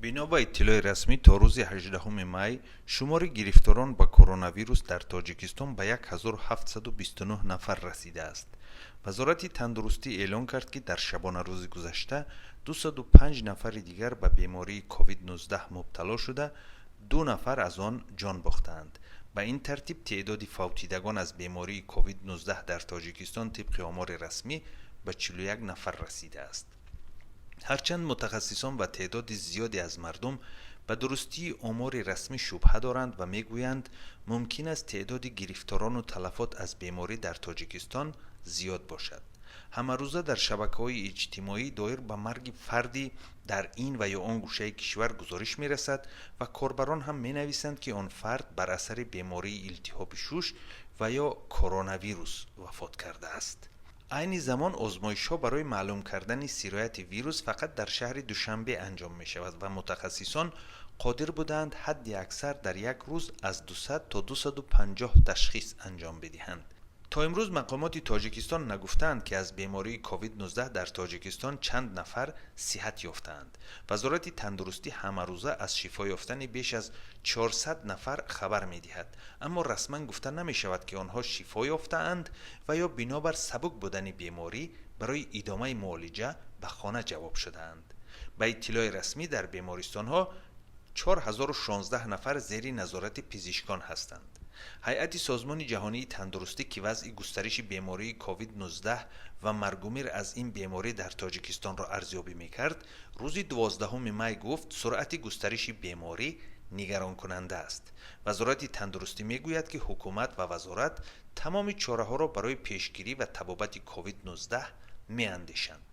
Бино ба иттилои расмӣ, то рӯзи 18 май шумори гирифторон ба коронавирус дар Тоҷикистон ба 1729 нафар расидааст. Вазорати тандурустӣ эълон кард, ки дар шабонарӯзи гузашта 205 нафари дигар ба бемории COVID-19 мубтало шуда, 2 нафар аз он ҷон бохтаанд. Ба ин тартиб, теъдоди фавтидагон аз бемории COVID-19 дар Тоҷикистон тибқи омори расмӣ ба 41 нафар расидааст. Ҳарчанд мутахассисон ва теъдоди зиёде аз мардум ба дурустии омори расмӣ шубҳа доранд ва мегӯянд, мумкин аст теъдоди гирифторону талафот аз беморӣ дар Тоҷикистон зиёд бошад. Ҳамарӯза дар шабакаҳои иҷтимоӣ доир ба марги фардӣ дар ин ва ё он гӯшаи кишвар гузориш мерасад ва корбарон ҳам менависанд, ки он фард бар асари бемории илтиҳоби шуш ва ё коронавирус вафот кардааст. Айни замон озмоишҳо барои маълум кардани сирояти вирус фақат дар шаҳри Душанбе анҷом мешавад ва мутахассисон қодир будаанд ҳадди аксар дар як рӯз аз 200 то 250 ташхис анҷом бидиҳанд. То имрӯз мақомоти Тоҷикистон нагуфтаанд, ки аз бемории COVID-19 дар Тоҷикистон чанд нафар сиҳат ёфтаанд. Вазорати тандурустӣ ҳамарӯза аз шифо ёфтани беш аз 400 нафар хабар медиҳад, аммо расман гуфта намешавад, ки онҳо шифо ёфтаанд ва ё бинобар сабук будани беморӣ барои идомаи муолиҷа ба хона ҷавоб шудаанд. Ба иттилои расмӣ, дар бемористонҳо 4016 нафар зери назорати пизишкон ҳастанд. Ҳайати Созмони Ҷаҳонии Тандурустӣ, ки вазъи густариши бемории COVID-19 ва маргумир аз ин беморӣ дар Тоҷикистонро арзёбӣ мекард, рӯзи 12 май гуфт, суръати густариши беморӣ нигаронкунанда аст. Вазорати тандурустӣ мегӯяд, ки ҳукумат ва вазорат тамоми чораҳоро барои пешгирӣ ва табобати COVID-19 меандешанд.